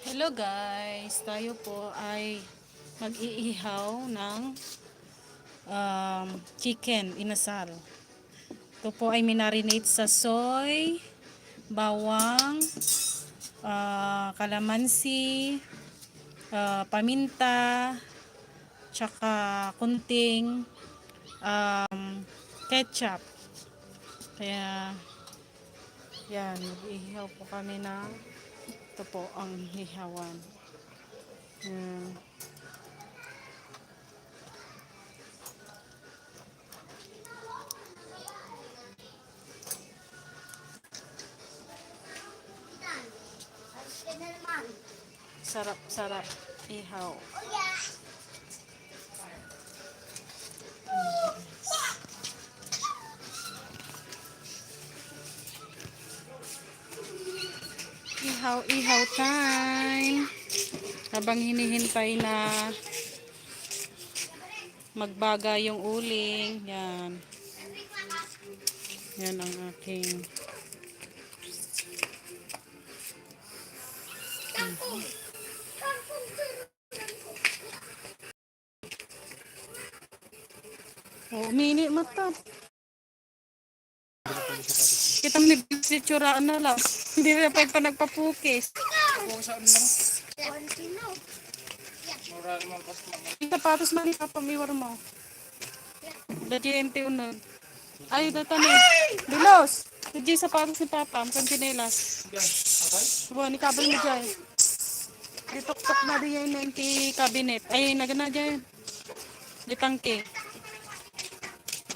Hello guys, tayo po ay mag-iihaw ng chicken inasal. Ito po ay minarinate sa soy, bawang, kalamansi, paminta, tsaka kunting ketchup. Kaya yan, mag-iihaw po kami ng ito po ang hihawan. Yan. Sarap-sarap ihaw. Ihaw time. Habang hinihintay na magbaga yung uling. Yan. Yan ang aking mini mata. Kitang nagsituraan na lang. Hindi na pa nagpapukis. Yung sapatos na ipapamiwar mo. Dati yung unod. Ay, datani. Bilos! Dati yung sapatos ni Papa. Ang kantinelas. Buwan, ni kabel mo dyan. Itok-tok na din yung cabinet. Ay, nagana dyan. Di tangke.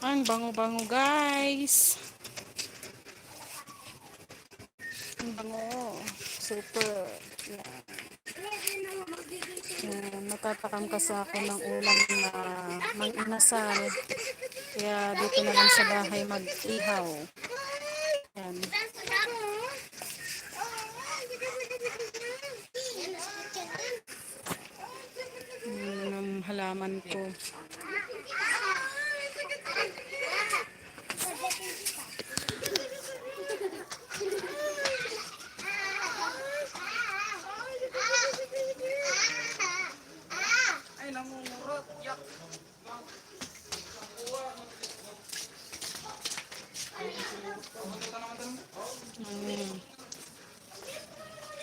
Ang bango-bango guys. Ang bango. Super. Natatakam kasi ako ng ulam na mang inasal. Kaya dito na lang sa bahay mag-ihaw. Yan. Yan ang halaman ko.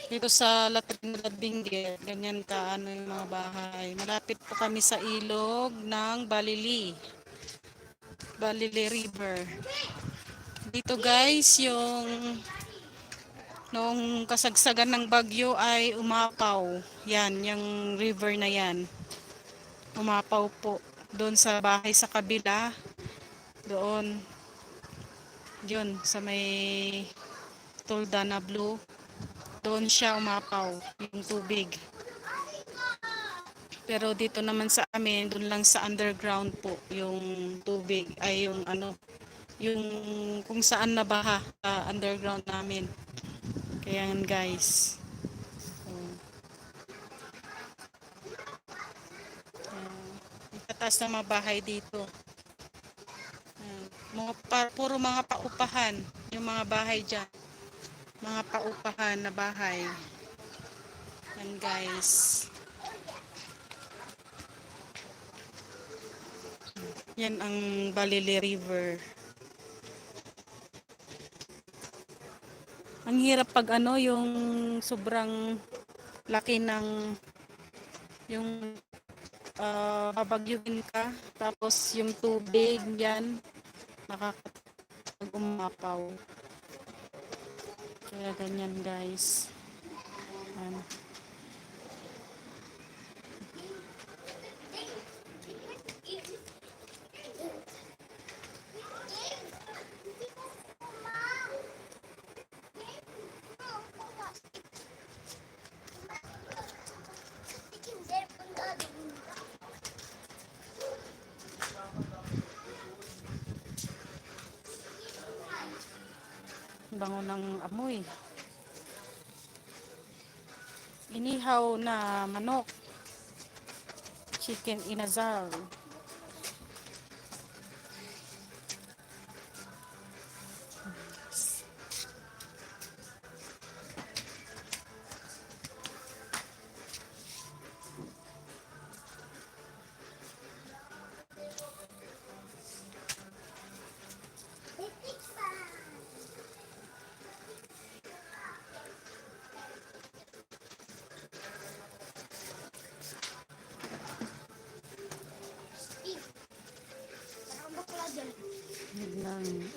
Dito sa Latbinggit, ganyan ka ano yung mga bahay. Malapit po kami sa ilog ng Balili River. Dito guys, yung noong kasagsagan ng bagyo ay umapaw. Yan, yung river na yan. Umapaw po. Doon sa bahay sa kabila. Doon. Yun, sa may tolda na blue. Doon siya umapaw, yung tubig. Pero dito naman sa amin, doon lang sa underground po, yung tubig, ay yung ano, yung kung saan nabaha, underground namin. Kaya yan guys. So, itataas na mga bahay dito. Puro mga paupahan, yung mga bahay dyan. Mga paupahan na bahay. Yan guys. Yan ang Balili River. Ang hirap pag ano, yung sobrang laki ng yung babagyuhin ka. Tapos yung tubig yan, nakakapag umapaw. Kaya ganyan guys. Ano. Bango ng amoy. Inihaw na manok. Chicken inasal.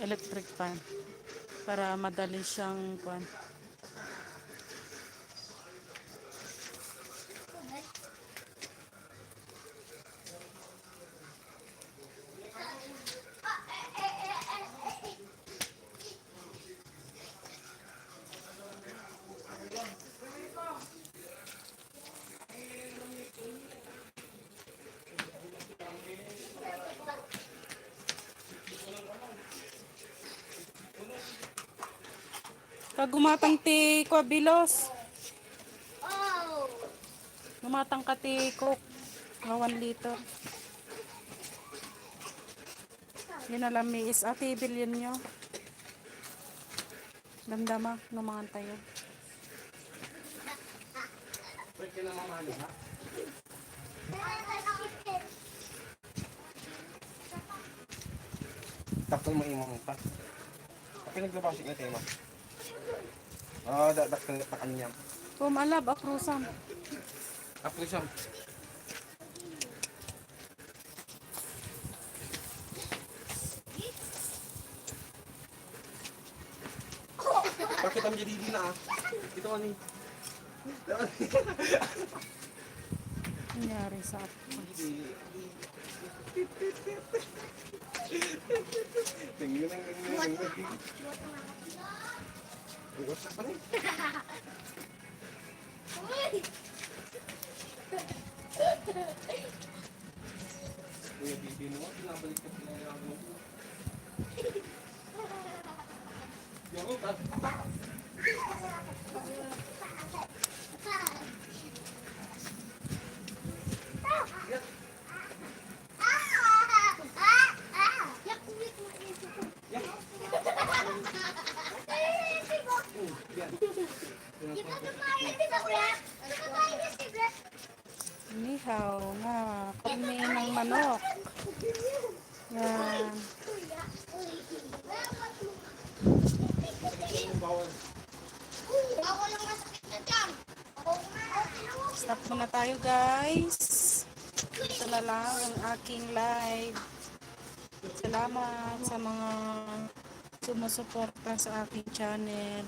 electric fan para madali siyang kuan. Pag gumatang ti bilos, gumatang ka ti coke, 1 liter. Yun alam mi is ati bilyon nyo. Damdama, numangan tayo. Pwede na mamalo, ha? Takton mo imong pa. Tapi naglabasik na tema. Dadak na kanyang. Pumalab, akrusam. Ako siyam. Bakit ang jadi na ah? Ito ani. Nangyari sa ako. Tingnan. Uwas pa rin. Kuya Bibi mo, pinabalik ka pinayaan mo. Yung ka. Nihaw na kami ng manok. Yan. Stop muna tayo guys. Ito na lang ang aking live. Salamat sa mga sumusuporta sa aking channel.